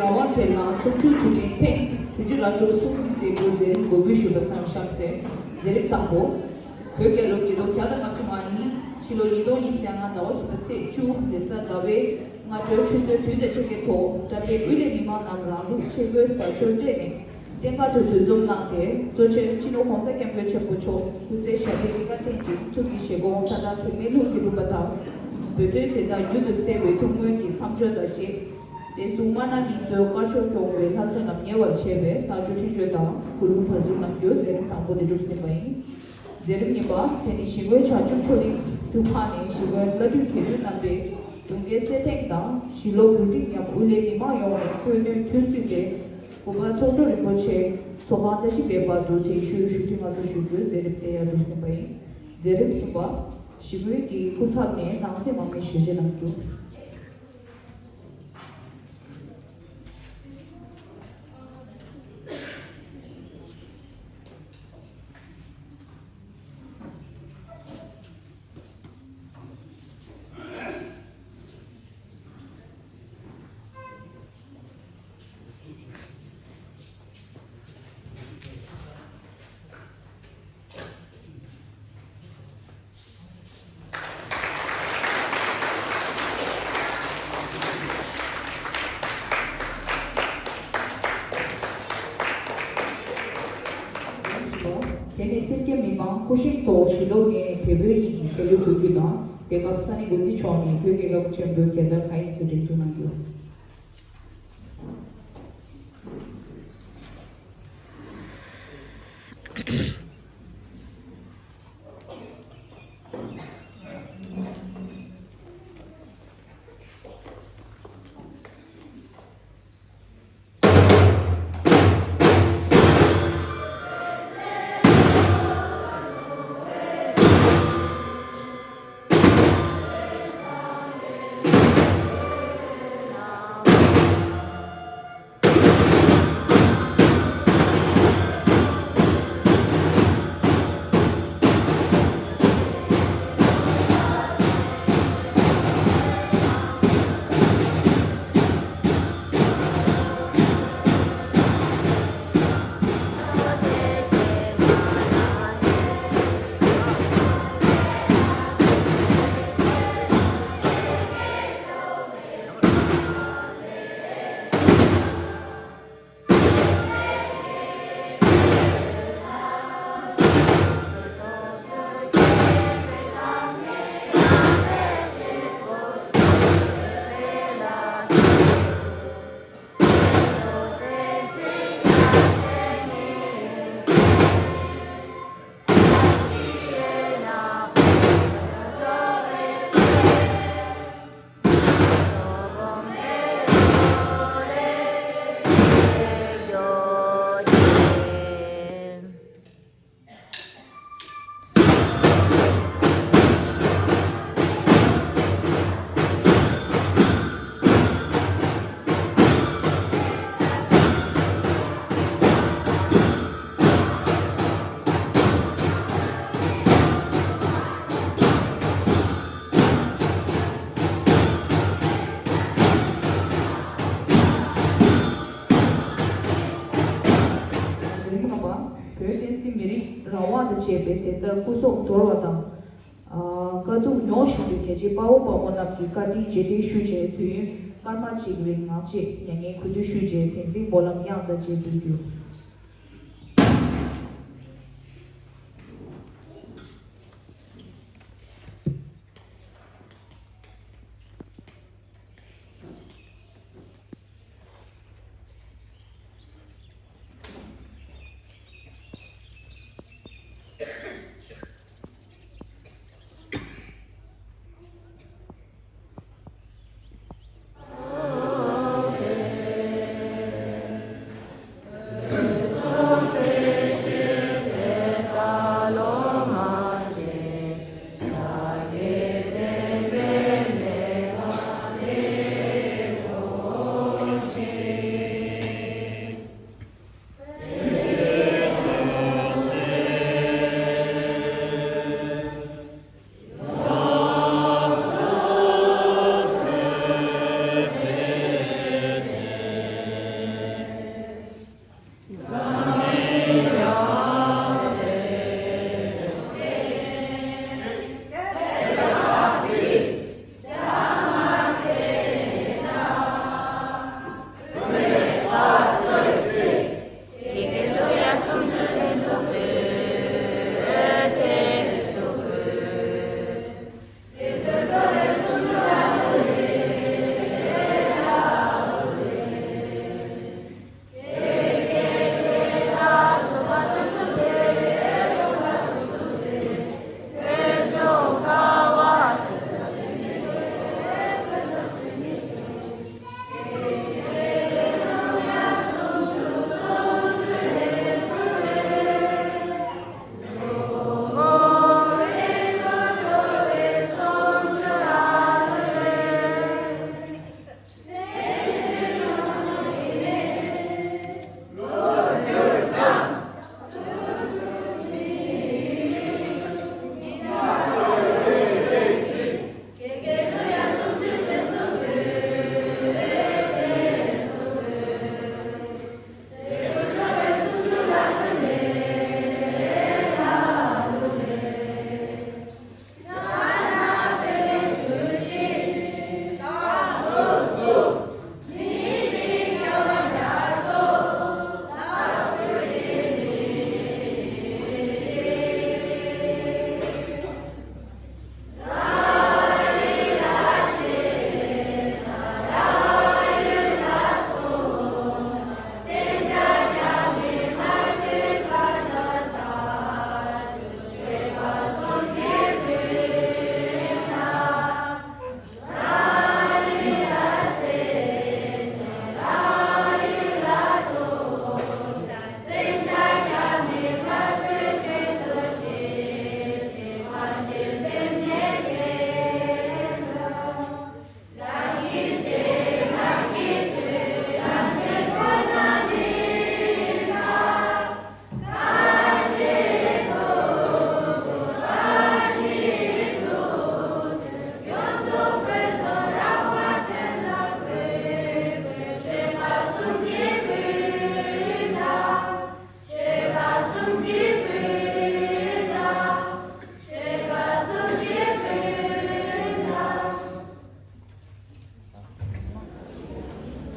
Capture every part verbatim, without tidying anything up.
རང་དབང་ཁེ་ལ་གསུང་ཆོས་དུས་དྲན་ཐེངས་དྲུག་ཅུ་རེ་དྲུག་སྲུང་བརྩི་མཛད་སྒོའི་མཛད་རིམ་འགོ་འབུས་ཞུས་པ་སང་གཤམ་གསལ། མཛད་རིམ་དང་པོ། བོད་རྒྱལ་ལོ་ཉིས་སྟོང་བརྒྱ་དང་ལྔ་བཅུ་ང་གཉིས་ཕྱི་ལོ་ཉིས་སྟོང་ཉི་ཤུ་རྩ་ལྔ་ཟླ་བ་གསུམ་པའི་ཚེས་བཅུ་རེས་གཟའ་ཟླ་བའི་སྔ་དྲོའི་ཆུ་ཚོད་བདུན་དང་ཕྱེད་ཀའི་ཐོག་འདྲ་པའི་དབུས་ལས་མི་མང་རྣམས་རང་ལུགས་ཆས་གོས་གསར་བཅོས་སྤྲས་ནས་བསྟན་པ་དུ་འདུ་འཛོམས་གནང་སྟེ། གཙོ་ཆེར་སྤྱི་ནོར་༸གོང་ས་༸སྐྱབས་མགོན་ཆེན་པོ་མཆོག་སྐུ་ཚེ་ཞབས་པད་བརྟན་པར་བརྟན་ཅིང་ཐུགས་ཀྱི་བཞེད་དགོངས་མཐའ་དག་གེགས་མེད་ལྷུན་གྱིས་གྲུབ་པ་དང་། བོད་དོན་བདེན་མཐའ་མྱུར་དུ་གསལ་བའི་ཐུགས་སྨོན་གྱི་མཚམས་སྦྱོར་དང་བཅས། བདེ་སྲུང་དམར་ནག་གཉིས་གཙོའི་དཀར་ཕྱོགས་སྐྱོང་བའི་ལྷ་ས་རྣམས་ཉེ་བར་མཆོད་པའི་གསར་བཅོས་འཕྲིན་བཅོལ་དང་གུ་ལུང་བར་འཛུགས་གནང་རྒྱུ་མཛད་རིམ་དང་པོ་དེ་གྲུབ་ཟིན་པ་ཡིན། མཛད་རིམ་གཉིས་པ། དེ་ནི་ཞི་རྒོལ་བྱང་ཆུབ་མཆོག་གླིང་དུ་ཕེབས་ནས་ཞི་རྒོལ་བླ་སྤྲུལ་དགེ་འདུན་རྣམ་པས་གདུང་རྒྱུད་གསེར་ཕྲེང་དང་ཞི་ལོ་གུང་ཁྲིག་མཉམ་དབུས་ལས་མི་མང་ཡོངས་ནས་སྤོས་སྣོད་དུས་བསྲུངས་ཏེ་གུས་པ་ཐོག་འགྲོ་རིན་པོ་ཆེ་ཚོགས་ཁང་བཀྲ་ཤིས་པའི་བར་དུ་དེ་བཞུགས་བཞུགས་ཁྲི་མངའ་གསོལ་ཞུ་རྒྱུ་མཛད་རིམ་དེ་ཡང་གྲུབ་ཟིན་པ་ཡིན། མཛད་རིམ་གསུམ་པ། ཞི་རྒོལ་གྱི་སྐུ་ཚབ་ནས་ནང་གསེས་མང་མོས་ཞལ་བཞེས་གནང་རྒྱུ། དེ་ནས་སེར་སྐྱ་མི་མང་སྐུ་བཞེངས་ཐོག་ཞི་ལོ་ནས་བལ་བོད་གཉིས་ཀྱི་རྒྱལ་གླུ་འབུལ་རྒྱུ་དང་དེ་སྐབས་ས་གནས་འགོ་འཛིན་མཆོག་ནས་བོད་རྒྱལ་ཁབ་ཆེན་པོའི་རྒྱལ་དར་ག་ཡིན་ཟེར་སྒྲེང་འཛུགས་གནང་རྒྱུ། མཛད་རིམ་ལྔ་པ། བོད་བསྟན་སྲིད་མི་རིགས་རང་དབང་དང་བཅས་པའི་བདེ་རྩར་སྐུ་སྲོག་དོར་བ་དང་། དཀའ་སྡུག་མྱོང་བཞིན་པའི་རྒྱལ་གཅེས་དཔའ་བོ་དཔའ་མོ་རྣམས་ཀྱི་བཀའ་དྲིན་རྗེས་དྲན་ཞུ་ཆེད་དུས་ཡུན་སྐར་མ་གཅིག་རིང་ངག་བཅད་མྱ་ངན་གུས་འདུད་ཞུ་ཆེད་དེ་འཛིན་སྨོན་ལམ་དབྱངས་དང་བཅས་འབུལ་རྒྱུ།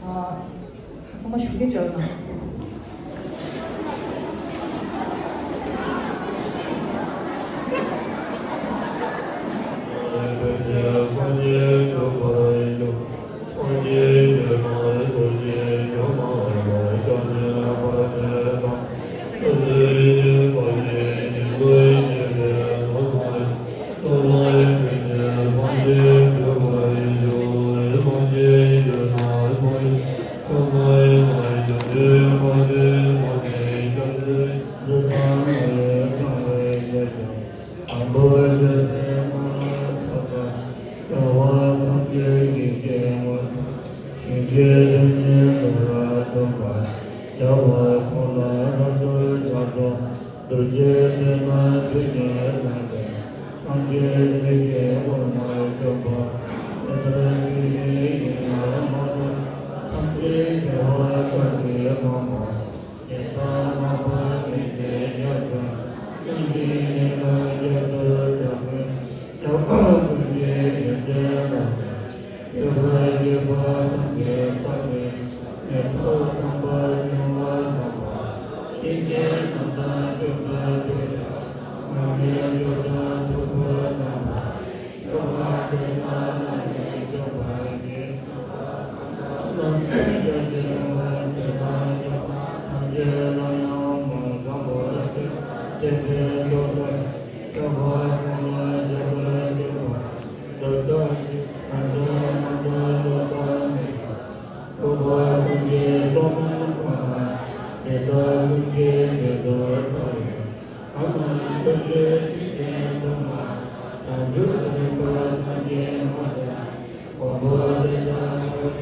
ཨ། ཚང་མ་བཞུགས་གདན་འཇགས་རོགས་གནང་། རྡོ་རྗེ་གདན་ལ་འདུས་ནས་བསམས་ཏེ། སངས་རྒྱས་སྲས་ཀྱི་དབུ་ན་བཞུགས་པ། དེ་ལྟར་ཆོས་ཉིད་ཡིན་ལ་མ་ལུས། ཐམས་ཅད་བདེ་བ་དག་གིས་གང་བ། ཞེ་སྡང་མ་པ་མི་བྱེད་རྒྱ་ཆེན། སྙིང་རྗེ་ཉེར་ལྔ་རྒྱ་མཚོར་བྱ་བའི། རྒྱལ་བ་ཀུན་གྱི་ཡོན་ཏན་ལ། སྐྱེ་བར་བྱེད་པ་ཐམས་ཅད་དག་ནི། མེ་ཏོག་དམ་པ་འབྱུང་བ་དམ་པ། གཤིན་རྗེ་རྣམས་དང་མཆོད་པའི་གདུགས། ང་ཉིད་མཆོག་དང་ཐུབ་པ་དམ་པ། རྒྱལ་བ་དེ་དག་རྣམས་ཀྱིས་བསྐྱངས་པ་ཡི། བླ་མེད་རྒྱ་ཆེན་པོ་དེ་དག་ཀྱང་། ཐམས་ཅད་ལ་ཡང་མ་བསམ་པར་སྤྱོད། བདེན་པའི་མདོ་ལྟར། རྒྱལ་བ་ཀུན་ལ་རྗེ་བར་གསོལ་བ། འདོད་ཆགས་ཞེ་སྡང་དང་ནམ་མཁའ་ལོག་པ་མེད། འགྲོ་བ་ཀུན་གྱི་བསོད་ནམས་ཁོ་ན། དེ་དག་ཀུན་གྱི་རྗེས་སུ་བདག་ཡོད། ཨ་ནི་ཆོས་ཀྱི་འཇིག་རྟེན་དུ་མ། བྱང་ཆུབ་རིམ་པར་སངས་རྒྱས་མ་ཐོབ། མགོན་པོ་དེ་དག་ཐོབ།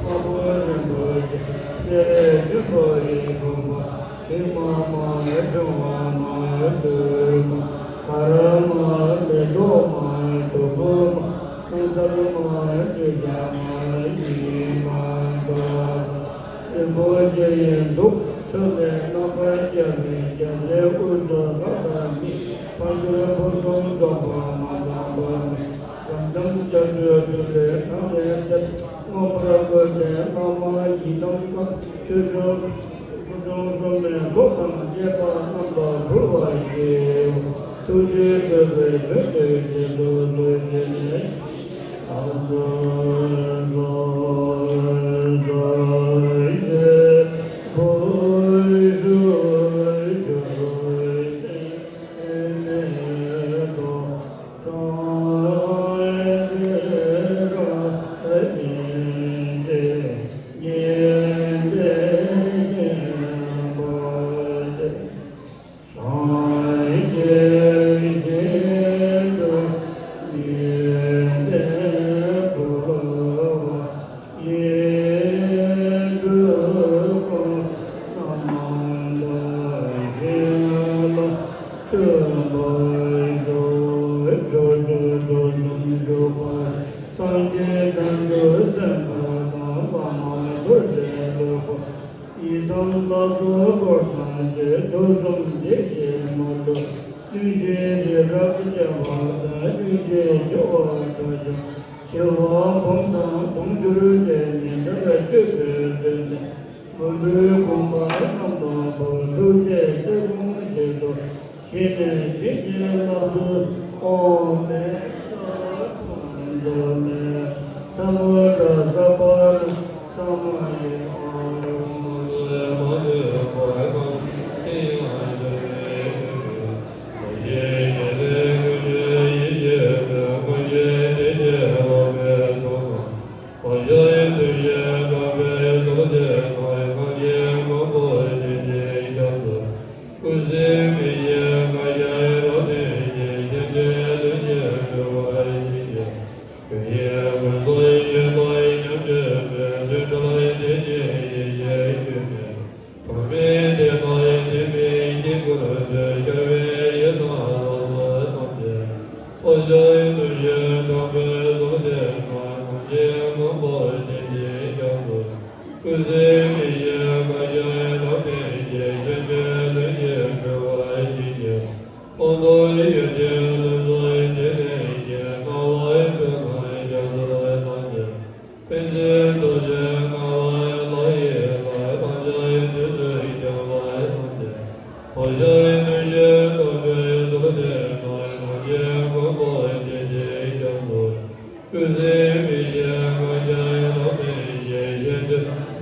དཔའ་བོ་རིན་པོ་ཆེ། སྤེལ་ཆེན་པོ་ཡི་དགོངས་པ། ཧི་མ་མ་ཧེ་ཕྲེང་བ་མ་ཧེ་ཏུ་མ། གར་མ་ཧེ་མེ་ཏོག་མ་ཧེ་དུག་ཕུག་མ། ཁང་ལྟར་མ་ཧེ་སྤྲེའུ་བྱ་མ་ཧེ་ཉི་མ་ཧེ་ཏོག་རིན་པོ་ཆེ་ཡི་མདོག་ཕྱོགས་ནས་རྣམ་པར་རྒྱལ་བའི་རྒྱལ་མཚན་དབུས་སུ་ལྷ་དང་མི། འཕགས་མཆོག་ཕུན་སུམ་ཚོགས་པ་མ་ཚང་བར་མེད། རབ་འབྱམས་རྒྱ་མཚོའི་ཐུགས་ཀའི་ཐག་ལས་འདེབས། མངོན་པར་བཀོད་པའི་བླ་མ་ཡི་དམ་དཀར་ཆོས་སྐྱོང་། སྐུ་གསུང་ཐུགས་ཀྱི་ཚོགས་དང་བཅས་པ་རྣམས་ལ་ཕུལ་བར་བགྱི། ཐུགས་རྗེས་སྤྲོས་པའི་མོས་གུས་རྗེས་སུ་གསོལ་ཞིང་གནས། སངས་རྒྱས་ཤིན་ཏུ་ནུས་ལྡན་འཁོར་ལོ་བ། ཡིད་སྤྲུལ་སྐུ་རྣམས་དང་བཞིན་ལ་མཆོད་པར་ཤོག་ཕྱོགས་བཅུར་དུས་གསུམ་བཞུགས་པ། སངས་རྒྱས་བྱང་ཆུབ་སེམས་དཔའ་དང་བླ་མ་རྡོ་རྗེ་སློབ་དཔོན། ཡི་དམ་ལྷ་ཚོགས་འཁོར་དང་བཅས། དུས་གསུམ་བདེ་གཤེགས་མ་ལུས། གདུལ་བྱའི་རིགས་རབ་བརྒྱ་པ་དང་། གདུལ་བྱའི་བྱེ་བ་ཕྲག་བརྒྱ། བྱེ་བ་འབུམ་དང་འབུམ་འགྱུར་ཅན། ཉི་ཟླར་མཆོད་པའི་སྒྲོན་མེ། མོན་གྷོའི་དགོན་པ་རྣམས་དང་པོ། ཐུགས་རྗེས་བརྩེ་དགོངས་བཞེས་སོ། ཞལ་ནས་བྱིན་གྱིས་བརླབ་ཏུ། ཨོཾ་མེ་ཏྲ་ཐོ་ནོ་མེ། ས་མུ་ཏྲ་ས་པ་ར་ས་མ་ཡེ། ཨོཾ་ར་མ་ཏེ་མ་ཏེ་པ་ཀ་ཏེ་ཡ་ཏེ་ཡེ་ཏེ་ཏེ།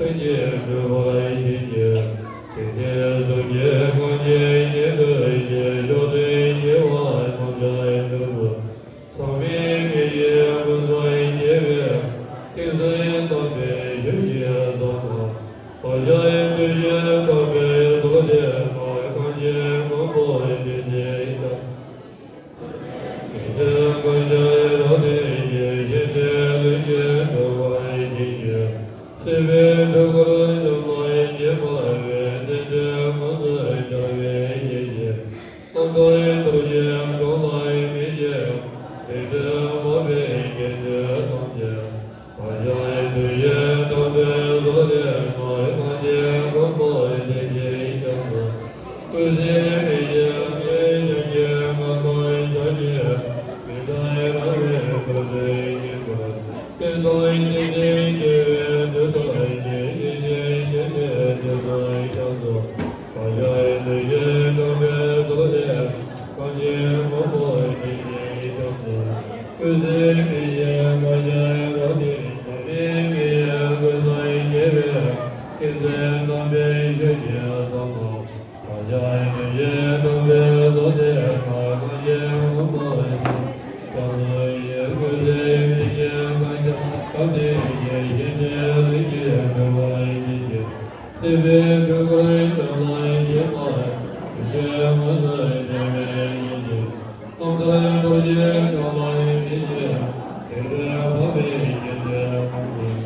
ཀྱིས་འགྲུབ་པར་བྱིན་གྱིས་བརླབ་ཏུ་གསོལ། གང་གི་ཉན་ཐོས་ཀྱི་མཆོག་ཏུ་གྱུར་པ་དམ་པ་རྣམས་ཀྱི་ཐུགས་ལ། ཚད་མེད་མི་ཡི་ཀུན་བཟང་རྒྱལ་བའི་ཏིང་འཛིན་དམ་པའི་ཆོས་ཀྱི་ཟབ་ལམ། བག་ཆགས་དོན་བཞིན་དམ་པའི་ཟབ་ལམ་དེ་རྣམས་གང་ཞིག་མངོན་པར་བསྟན་ཅིང་བསྟན་ཏོ། ཀུན་གཞི་ཀུན་གྱི་རབ་བརྟན་གྱི་ཞིང་དེར་ལྷུན་གྱིས་གྲུབ་པར་བྱིན་གྱིས་བརླབ་པའི་སྤྲུལ་སྐུ་འབྱོན་པར་བྱེད་པ་བས། བསྟན་པའི་ངང་ཚུལ་འཆར་བའི་ཡེ་ཤེས་རྣམ་དག་རྡོ་རྗེ་གང་ལ་དམིགས་ཤིང་། དེ་འཕྲོས་འཕགས་པའི་དགེ་འདུན་རྣམས་ཀྱིས། བག་ཆགས་དོན་བཞིན་དམ་པའི་ཟབ་ལམ་དེ་རྣམས་གང་ཞིག་མངོན་པར་བསྟན་ཅིང་བསྟན་ཏོ། ཀུན་གཞི་མི་ཤིགས་ལྷ་ཆེན་གྱི་ངང་དུ་འཆར་ཞིང་། མི་འདའ་རང་རིག་ཀུན་ཏུ་སྙིང་པོ། བསྟན་དང་བསྟན་འཛིན་དགེ་བའི་མཐུ་སྟོབས་ཀྱིས། ཡེ་ཤེས་ཆེན་པོའི་དེ་ཚོགས་ཀྱང་དུ། བག་ཆགས་དོན་བཞིན་དམ་པའི་ཟབ་ལམ་དེ་གང་ཞིག་མངོན་པར་བསྟན་ཅིང་བསྟན་ཏོ། ཀུན་གཞི་མི་ཤིགས་ཀུན་གཞི་རབ་བརྟན། ཐ་མལ་མི་ཡི་ཀུན་བཟང་རྒྱལ་བའི་ཏིང་འཛིན་དམ་པའི་ཆོས་ཀྱི་ཟབ་ལམ། བག་ཆགས་དོན་བཞིན་དམ་པའི་ཟབ་ལམ་དེ་རྣམས་གང་ཞིག་མངོན་པར་བསྟན་ཅིང་བསྟན་ཏོ། ཀུན་གཞི་མི་ཤིགས་ཀུན་གཞི་རབ་བརྟན་གྱི་ཞིང་དེར་ལྷུན་གྱིས་གྲུབ་པར་བྱིན་གྱིས་བརླབ་པའི་སྤྲུལ་སྐུ་འབྱོན་པར་བྱེད་པ་བས། བསྟན་པའི་ངང་ཚུལ་འཆར་བའི་ཡེ་ཤེས་རྣམ་དག་རྡོ་རྗེ་གང་ལ་དམིགས་ཤིང་། དེ་འཕྲོས་འཕགས་པའི་དགེ་འདུན་རྣམས་ཀྱིས།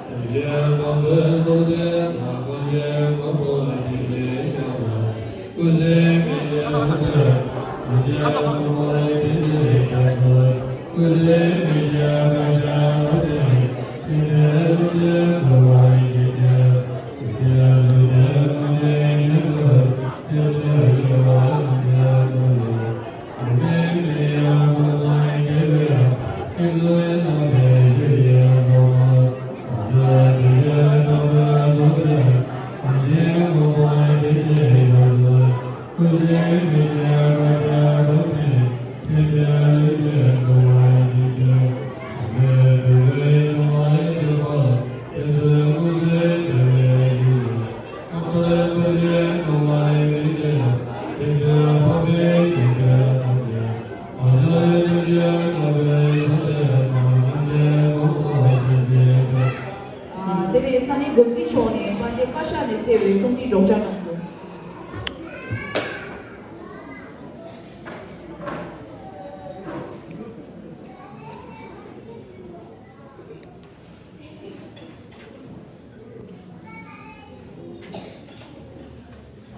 ཡེ་ཤེས་རྣམ་དག་རྡོ་རྗེ་གང་ཞིག་མངོན་པར་བསྟན་ཅིང་བསྟན་ཏོ། ཀུན་གཞི་མི་ཤིགས་ཀུན་གཞི་རབ་བརྟན་གྱི་ཞིང་དེར་ལྷུན་གྱིས་གྲུབ་པར་བྱེད་པ་བས། བསྟན་པའི་ངང་ཚུལ་འཆར་བའི་ཡེ་ཤེས་རྣམ་དག་རྡོ་རྗེ་གང་ཞིག་མངོན་པར་བསྟན་ཅིང་བསྟན་ཏོ། ཀུན་གཞི་མི་ཤིགས་ཀུན་གཞི་རབ་བརྟན་གྱི་ཞིང་དེར་ལྷུན་གྱིས་གྲུབ་པར་བྱེད་པ་བས། བསྟན་པའི་ངང་ཚུལ་འཆར་བའི་ཡེ་ཤེས་རྣམ་དག་རྡོ་རྗེ་གང་ཞིག་མངོན་པར་བསྟན་ཅིང་བསྟན་ཏོ། ཀུན་གཞི་མི་ཤིགས་ཀུན་གཞི་རབ་བརྟན་གྱི་ཞིང་དེར་ལྷུན་གྱིས་གྲུབ་པར་བྱེད་པ་བས། བསྟན་པའི་ངང་ཚུལ་འཆར་བའི་ཡེ་ཤེས་རྣམ་དག་རྡོ་རྗེ་གང་ཞིག་མངོན་པར་བསྟན་ཅིང་བསྟན་ཏོ། ཨ། དེ་ནས་ས་གནས་འགོ་རྩིས་མཆོག་ནས་དཔལ་ལྡན་བཀའ་ཤག་ནས་བརྩེ་བའི་གསུང་བཀྲིས་སྒྲོག་སྦྱང་གནང་། ཨ། དེ་ནས་ས་གནས་འགོ་རྩིས་མཆོག་ནས་དཔལ་ལྡན་བཀའ་ཤག་ནས་བརྩེ་བའི་གསུང་བཀྲིས་སྒྲོག་སྦྱང་གནང་རྒྱུ།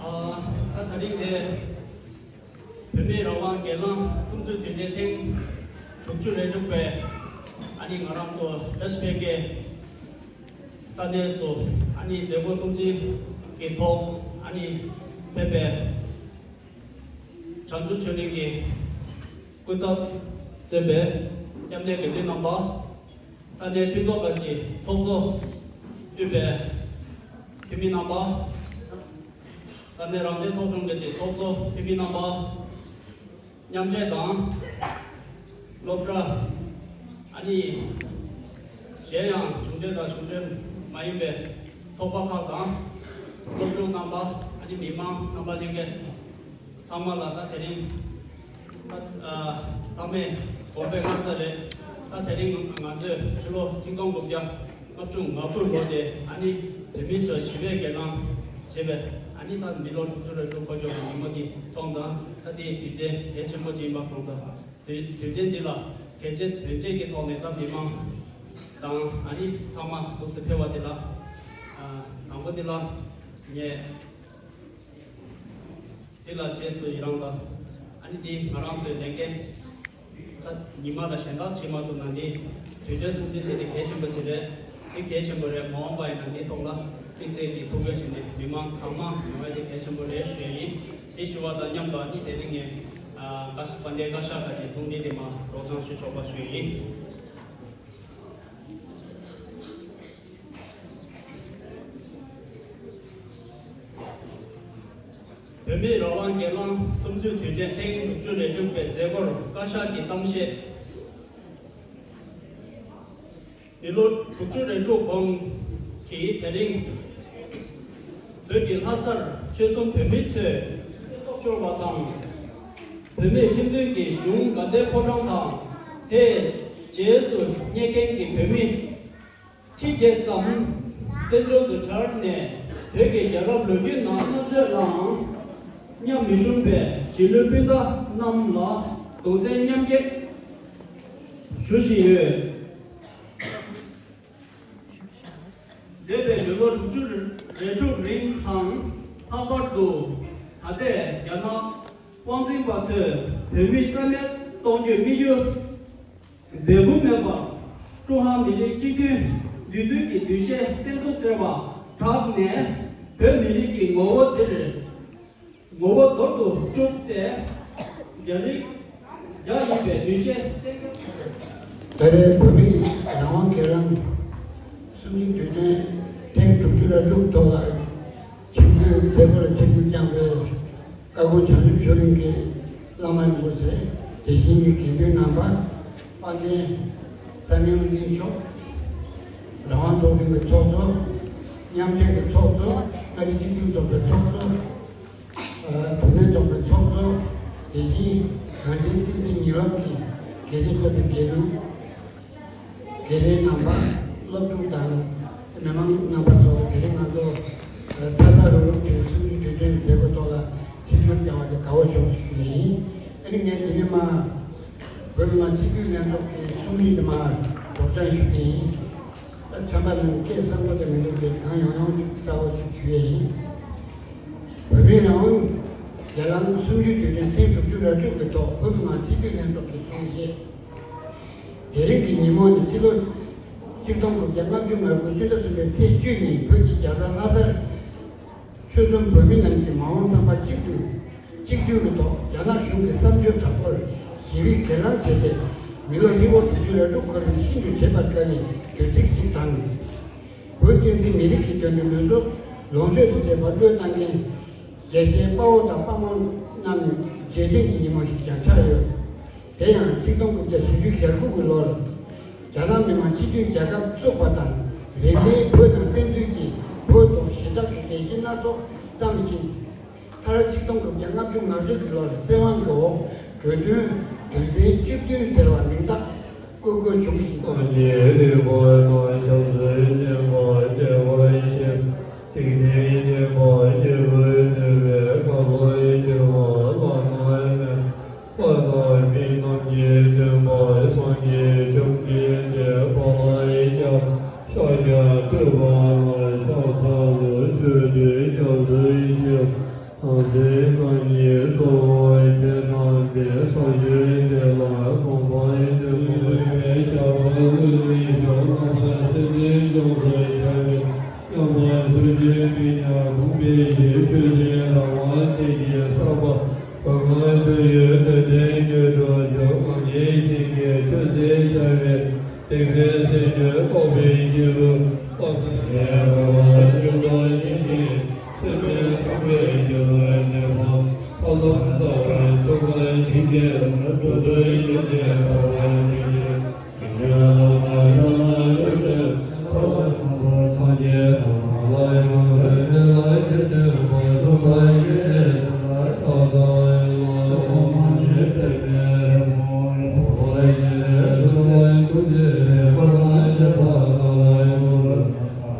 ཨ། ད་དེ་རིང་དེ་བོད་མིའི་རང་དབང་སྒེར་ལངས་གསུམ་བཅུའི་དུས་དྲན་ཐེངས་དྲུག་ཅུ་རེ་དྲུག་པའི་ཨ་ནི་ང་རང་ཚོ་བཀྲ་ཤིས་འཕེལ་རྒྱས་ས་གནས་སུ་ཨ་ནི་མཛད་སྒོ་གསུམ་ཅན་གྱི་ཐོག་ཨ་ནི་ཕེབས་པའི་བྱང་ཆུབ་ཆོས་གླིང་གི་སྐུ་ཚབ་གཙོས་པའི་སྐྱབས་གནས་དགེ་འདུན་རྣམ་པ། ས་གནས་འཐུས་ཚོགས་ཁག་གི་ཚོགས་གཙོ་དབུས་པའི་འཐུས་མི་རྣམ་པ། ས་གནས་རང་བདེན་ཚོགས་ཆུང་ཁག་གི་ཚོགས་གཙོ་འཐུས་མི་རྣམ་པ། མཉམ་འབྲེལ་དང་། སློབ་གྲྭ། ཨ་ནི། གཞན་ཡང་གཞུང་འབྲེལ་དང་གཞུང་འབྲེལ་མ་ཡིན་པའི་ཚོགས་པ་ཁག་དང་། སློབ་ཕྲུག་རྣམ་པ། ཨ་ནི་མི་མང་རྣམ་པ་ལྷན་རྒྱས་ཚང་མ་ལ་ད་དེ་རིང་། ད། ཨ། ཚང་མས་དགོངས་པ་མངའ་ས་རེད། ད་དེ་རིང་ང་ཚོས་ཕྱི་ལོ་ཆིག་སྟོང་དགུ་བརྒྱ་ལྔ་བཅུ་ང་དགུ་ལོ་དེ་ཨ་ནི་བོད་མི་ཚོས་ཞི་བའི་སྒེར་ལངས་བྱས་པའི་ཨ་ནི་ད་མི་ལོ་དྲུག་ཅུ་རེ་དྲུག་འཁོར་ཡོད་པའི་ཉིན་མོ་འདི་སོང་ཙང་ད་འདི་དུས་དྲན་གལ་ཆེན་པོ་ཅིག་ཡིན་པ་སོང་ཙང་། དུས་དུས་དྲན་འདི་ལ་གལ་ཆེ་དོན་ཆེན་གྱི་ཐོག་ནས་ད་མི་མང་དང་ཨ་ནི་ཚང་མ་འདུག་སེ་ཕེབས་པ་འདི་ལ། ཨ། དང་པོ་འདི་ལ་ངས་འདི་ལ་རྗེས་སུ་ཡི་རང་དང་། ཨ་ནི་འདི་ང་རང་ཚོའི་ལས་འགན་ད་ཉི་མ་ལ་གཞན་དག་བྱེད་མ་ཐུབ་ན་འདི་དུས་ཆེན་སྲུང་བརྩི་བྱས་ཏེ་གལ་ཆེན་པོ་ཅིག་རེད། འདི་གལ་ཆེན་པོ་རེད། མ་འོངས་པ་ཡིན་ན་འདིའི་ཐོག་ལ་དམིགས་བསལ་གྱི་ཐུགས་ཁུར་བྱས་ནས་མི་མང་གང་མང་ཡོང་བ་དེ་གལ་ཆེན་པོ་རེད་ཞུ་ཡ་ཡིན། དེ་ཞུ་བ་དང་མཉམ་དུ་ཨ་ནི་དེ་རིང་ངས། ཨ། བཀའ་ཤག་དཔལ་ལྡན་བཀའ་ཤག་ཁག་གི་གསུང་འཕྲིན་དེ་མར་སྒྲོག་སྦྱང་ཞུ་ཆོག་པ་ཞུ་ཡིན། བོད་མིའི་རང་དབང་སྒེར་ལངས་གསུམ་བཅུའི་དུས་དྲན་ཐེངས་དྲུག་ཅུ་རེ་དྲུག་པའི་མཛད་སྒོར་བཀའ་ཤག་གི་གཏམ་བཤད། མི་ལོ་དྲུག་ཅུ་རེ་དྲུག་གོང་ གིས་དེ་རིང་བོད་ཀྱི་ལྷ་སར་ཆོལ་གསུམ་བོད་མི་ཚོས་སྐུ་གཟུགས་ཤོར་བ་དང་། བོད་མིའི་ཁྲིམས་མཐུན་གྱི་གཞུང་དགའ་ལྡན་ཕོ་བྲང་དང་། དེའི་རྗེས་སུ་སྙེག་མཁན་གྱི་བོད་མི་ཁྲི་བརྒྱད་ཙམ་བཙན་བྱོལ་དུ་གྲལ་ནས་བོད་ཀྱི་རྒྱལ་རབས་ལོ་རྒྱུས་ནང་མནར་གཅོད་དང་མཉམ་མི་ཞུམ་པའི་གཞིས་ལུས་སྤུན་ཟླ་རྣམས་ལ་གདུང་སེམས་མཉམ་སྐྱེད་ཞུ་བཞིན་ཡོད། འདས་པའི་ལོ་ལོ་དྲུག་ཅུ་རེ་དྲུག་རིང་དང་། ལྷག་པར་དུ་ད་ལྟའི་རྒྱ་ནག་དབང་འཛིན་པ་ཚོས་བོད་མི་རྩ་མེད་གཏོང་རྒྱུའི་དམིགས་ཡུལ། འབོད་སྐུལ་མེད་པར་ཀྲུང་ཧྭ་མི་རིགས་གཅིག་མཐུན་བདུན་ལྡན་གྱི་འདུ་ཤེས་བརྟན་ཏོག་ཟེར་བ་དྲངས་ནས། བོད་མི་རིགས་ཀྱི་ངོ་བོ་དེར་ངོ་བོ་འདོར་དུ་བཅུག་སྟེ། རྒྱ་རིགས་རྒྱ་ཡིན་པའི་འདུ་ཤེས་བརྟན་ཏོག་ཟེར། ད་རེས་བོད་མིའི་རང་དབང་སྒེར་ལངས་གསུམ་བཅུའི་དུས་དྲན་ཐེངས་དྲུག་ཅུ་རེ་དྲུག་ཐོག་ལ་ཆིབས་བསྒྱུར་མཛད་སྒོ་ལ་ཆིབས་བསྒྱུར་བསྐྱངས་པའི་བཀའ་དགོངས་བྱང་ཆུབ་ཆོས་གླིང་གི་བླ་མ་རིན་པོ་ཆེ། དེ་བཞིན་གྱི་དགེ་འདུན་རྣམ་པ། དཔལ་ལྡན་ས་གནས་དབུ་འཛིན་མཆོག་རང་དབང་ཚོགས་ཆུང་གི་ཚོགས་གཙོ། མཉམ་འབྲེལ་གྱི་ཚོགས་གཙོ། མངའ་རིས་སྤྱི་མཐུན་ཚོགས་པའི་ཚོགས་གཙོ། བུད་མེད་ཚོགས་པའི་ཚོགས་གཙོ། དེ་བཞིན་ནང་ཆེན་བསྟན་སྲིད་ཉིན་སློབ་ཀྱི་དགེ་ཆེ་ཚོགས་པའི་དགེ་འདུན། དགེ་ལས་རྣམ་པ། སློབ་ཕྲུག་དང་མི་མང་རྣམ་པ་ཚོ། དེ་རིང་ང་ཚོ་ཚ་ཚ་རུག་རུག་བྱས་གསུམ་བཅུའི་དུས་དྲན་མཛད་སྒོ་ཐོག་ལ་ཆིབས་བསྒྱུར་བསྐྱངས་པ་དེ་དགའ་བོ་བྱུང་ཞུ་ཡ་ཡིན། ཨ་ནི་ངས་འདི་ནས་མར་བོད་མི་མང་སྤྱི་འཐུས་ལྷན་ཚོགས་ཀྱི་གསུང་རིག་དེ་མར་སྒྲོག་སྦྱང་ཞུ་གི་ཡིན། ཨ། ཚན་པ་ནང་སྐད་གསར་པ་དེ་མི་འདུག་སྟེ། གང་ཡོང་ཡོང་ཅིག་གསལ་བོ་ཅིག་ཞུ་ཡ་ཡིན། བོད་མིའི་རང་དབང་སྒེར་ལངས་གསུམ་བཅུའི་དུས་དྲན་ཐེངས་དྲུག་ཅུ་རེ་དྲུག་གི་ཐོག་བོད་མི་མང་སྤྱི་འཐུས་ལྷན་ཚོགས་ཀྱི་གསུང་བཤད། དེ་རིང་གི་ཉིན་མོ་ནི་སྤྱི་ལོ་ཆིག་སྟོང་དགུ་བརྒྱ་ལྔ་བཅུ་ང་དགུ་ཕྱི་ཟླ་གསུམ་པའི་ཚེས་བཅུ་ཉིན་བོད་ཀྱི་རྒྱལ་ས་ལྷ་སར་ཆོལ་གསུམ་བོད་མི་རྣམས་ཀྱིས་མ་འོངས་བསམ་པ་གཅིག་ཏུ་གཅིག་མཐུན་གྱི་ཐོག་རྒྱ་ནག་གཞུང་གི་བསམ་སྤྱོད་དྲག་པོར་ཞི་བའི་སྒེར་ལངས་བྱས་ཏེ། མི་ལོ་ཧྲིལ་པོ་དྲུག་ཅུ་རེ་དྲུག་འཁོར་བའི་ཤིན་ཏུ་བྱེད་པར་དཀའ་བའི་དུས་ཚིགས་ཤིག་དང་། བོད་བསྟན་སྲིད་མི་རིགས་ཀྱི་དོན་དུ་ལུས་སྲོག་ལོངས་སྤྱོད་དུ་བྱེད་པར་བློས་བཏང་མཁན་རྒྱལ་གཅེས་དཔའ་བོ་དང་དཔའ་མོ་རྣམས་རྗེས་དྲན་གྱི་ཉིན་མོ་ཞིག་ཀྱང་ཆགས་ཡོད། དེ་ཡང་ཆིག་སྟོང་དགུ་བརྒྱ་བཞི་བཅུ་ཞེ་དགུ་གི་ལོར་རྒྱ་ནག་མི་དམངས་སྤྱི་མཐུན་རྒྱལ་ཁབ་བཙུགས་པ་དང་། རིང་མིན་བོད་ནང་བཙན་འཛུལ་གྱིས་བོད་ཐོག་ཞི་དྲག་གི་ལས་གཞི་སྣ་ཚོགས་བརྩམས་ཤིང་། མཐར་ཆིག་སྟོང་དགུ་བརྒྱ་ལྔ་བཅུ་ང་བཞི་གི་ལོར་བཙན་དབང་གི་འོག་གྲོས་མཐུན་དོན་ཚན་བཅུ་བདུན་ཟེར་བ་མིང་རྟགས་བཀོད་དགོས་བྱུང་ཞིང་། སངས་རྒྱས་རིག་པ་དང་ཞབས་སུ་མཉེས་པ་བདེ་བར་གཤེགས། འཇིག་རྟེན་མཁྱེན་པ་སྐྱེས་བུ་འདུལ་བའི་ཁ་ལོ་བསྒྱུར་བ་བླ་ན་མེད་པ་དང་མི་རྣམས་ཀྱི་སྟོན་པ་སངས་རྒྱས་བཅོམ་ལྡན་འདས་དཔལ་ལ་སྐྱབས། ཤཱཀྱ་ཐུབ་པ་ལ་ཕྱག་འཚལ་ལོ། ཆོས་ཀྱི་སྐྱབས་སུ་མཆིའོ། བདག་འཛིན་རྣམ་གཉིས་གཙོ་བོ་ཁྱེད་དང་འདི། ས་གཞི་འདི་ལ་གོམ་པ་འདི་མ་ལུས་པའི་ཞབས་ལ་གླུ་ལེན་ཤོག། རྣམ་པར་སེམས་ཅན་ཡོངས་སུ་གྱུར་པའི། རྣམ་པར་སུན་འབྱིན་མི་ཉག་གུང་པའི་གཞི། ཆོས་ཀྱི་ར་བ་དེ་ཉིད་བསགས་པ། སྒོ་ལྔ་ཆུ་ཡོས་དུད་འགྲོའི་རྒྱུ་དྲུག་ཞོག། གངས་ཅན་ཞིང་གི་ཆུ་སྲིན་ཤ་བའི། སྡིག་པའི་སེམས་ཅན་རྟོག་པའི་སྐྱེས་བུ། སྟོང་གསུམ་ལས་འགོ་བ་སྐྱོབ་པ་ཡིན་ཞིང་། སེམས་པའི་ཐོག་པའི་རྒྱུ་ལ་གནས་པ། ཕ་ལམ་རྩ་བའི་ཚོགས་པ་ཞིག་གི། བུ་ཐོའི་རྒྱུ་ཅན་འཕགས་པ་ཡིན་ཞིང་། སེམས་ཅན་བླ་མ་རང་ལ་གུས་པས། ཚོགས་ལ་འཁྲུངས་པ་སངས་རྒྱས་དང་། ལ་ཡང་རོལ་པའི་ལ་རྒྱུད་སྟོན་པ། རྫོགས་པ་ཡེ་ཤེས་སེམས་དཔའ་ཐོག་མཐའ་ཡས་ལ། ཐོག་མ་མ་ནས་པདྨའི་རི་མོ། འཕགས་པ་སྤྱན་རས་གཟིགས་ལ་ཐུགས་རྗེ་ཆེ། འཁོར་དང་བཅས་པ་ལ་ལ་ཡང་གུས་པས།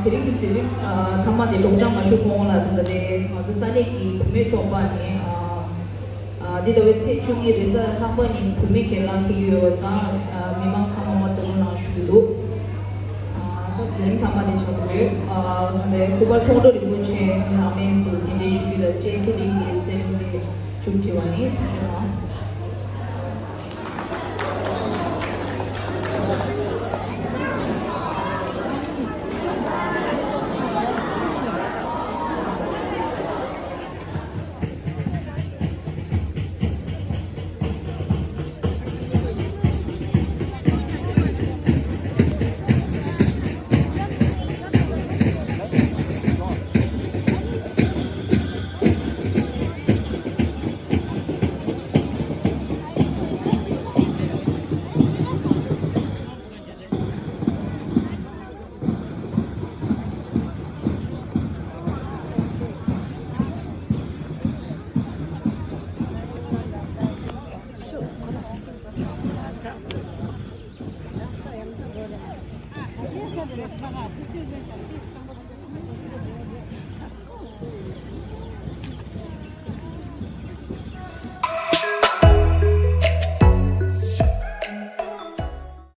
དེ་རིང་གི་མཛད་རིམ་མཐའ་མ་དེ་སྒྲོག་སྦྱང་མ་ཞུ་གོང་ལ་ད་ལྟ་དེ་ང་ཚོ་ས་གནས་ཀྱི་བུད་མེད་ཚོགས་པ་ནས་འདི་ཟླ་བའི་ཚེས་བཅུ་གཉིས་རེས་གཟའ་ལྷག་པ་ཉིན་བུད་མེད་སྒེར་ལངས་འཁེལ་གྱི་ཡོད་པ་ཙང་མི་མང་ཁག་མང་མང་བཙུགས་གནང་ཞུ་གི་འདུག་ད་མཛད་རིམ་མཐའ་མ་དེ་ཆགས་འགྲོ་ཡོད། ང་ཚོའི་སྐུ་པར་མཐོང་གྲོལ་རིན་པོ་ཆེ་རང་གནས་སུ་གདན་འདྲེན་ཞུ་རྒྱུ་དང་བཅས་དེ་རིང་གི་མཛད་རིམ་དེ་མཇུག་སྒྲིལ་བ་ཡིན། ཐུགས་རྗེ་གནང་།